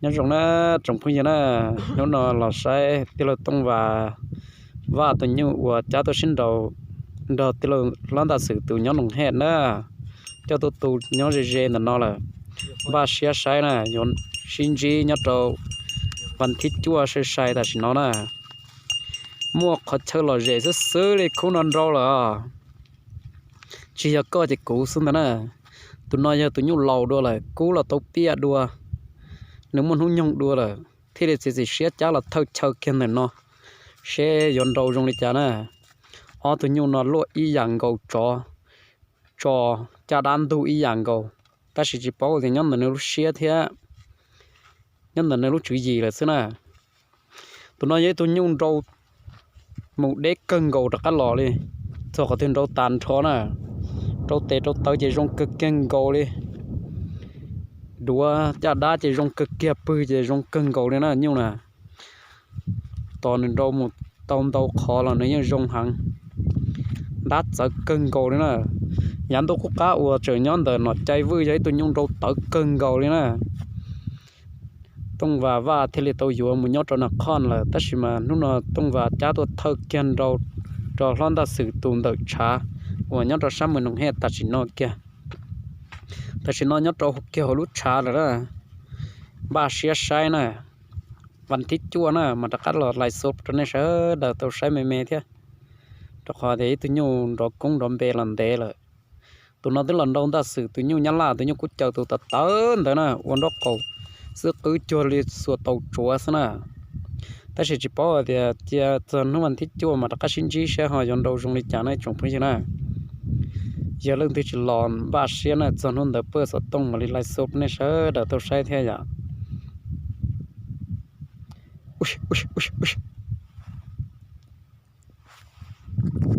Nyob zoo na tsoom phooj ywg na, hnub no los saib tij laug Tooj Vas Vaj tus nyuj uas cab tuaj sib nraus nrog tij laug Hlob Ntaj Xwm tus nyob Noom Hej na, coj tuaj tu nyob ze ze ntawm no lawm. Npaj siab saib na, yuav sib ntsib nyob rau vas thib cuaj sai sai tam sim no na. Muaj qhov chaw lom zem xwb xwb li khub no nrau lawm. Tsis yog koj ces kuv xwb ntag na. Tus no yog tus nyuj laus dua lawm, kub los tau piaj dua, nws muaj hnub nyoog dua lawm, thiaj li txiav txim siab cab los thawj chaw kiag ntawm no seb yuav nrau zoo li cas na. Ob tug nyuj no luaj ib yam nkaus tsov, tso caj dab ntug ib yam nkaus, tab sis tsis paub tias nyob ntawm nws lub siab thiab nyob ntawm nws lub tswv yim lawm xwb na. Tus no yog ib tug nyuj nrau mus deb kawg nkaus rov qab los li, txog qhov twg nrau tas nrho na, rau tes rau taw ces zoo kawg kiag nkaus li, duav caj dab ces zoo kawg kiag, pwg ces zoo kawg nkaus li na nyuj na. Tos nws nrau mus tau ntau qhov los nws yeej zoo heev, ntab txawv kawg nkaus li na. Yav ntuj qub qab uas tseem nyob ntawm Nom Cai Vwj yog ib tug nyuj nrau tawv kawg nkaus li na. Tooj Vas Vaj thiaj li tau yuav mus nyob rau Nas Khoj lawm, tab sis mas hnub no Tooj Vas cab tuaj thawj kiag nrau rau Hlob Ntaj Xwm tus ntawm tshav uas nyob rau sab Moos Noom Hej tam sim no kiag. Tam sim no nyob rau kiag hauv lub tshav lawm na. Npaj siab saib na, vas thib cuaj na mas rov qab los lais xov rau nej sawv daws tau saib me me thiab, rau qhov tias ib tug nyuj nrov koob nrov npe los ntev lawm. Tus no twb los nrau Ntaj Xwm tus nyuj Nyab Laj, tus nyuj kub caws tus tawv tawv ntawd na, ua nraub qaum xwb qwb cuag li xuas tau tsuav xwb na. Tab sis tsis paub hais tias cia txog hnub vas thib cuaj mas rov qab sib ntsib saib ho yuav nrau zoo li cas na tsoom phooj ywg na. Yog leej twg tsis los npaj siab na, txog hnub ntawd pab xov tooj mam li lais xov nej sawv daws tau saib thiab yom.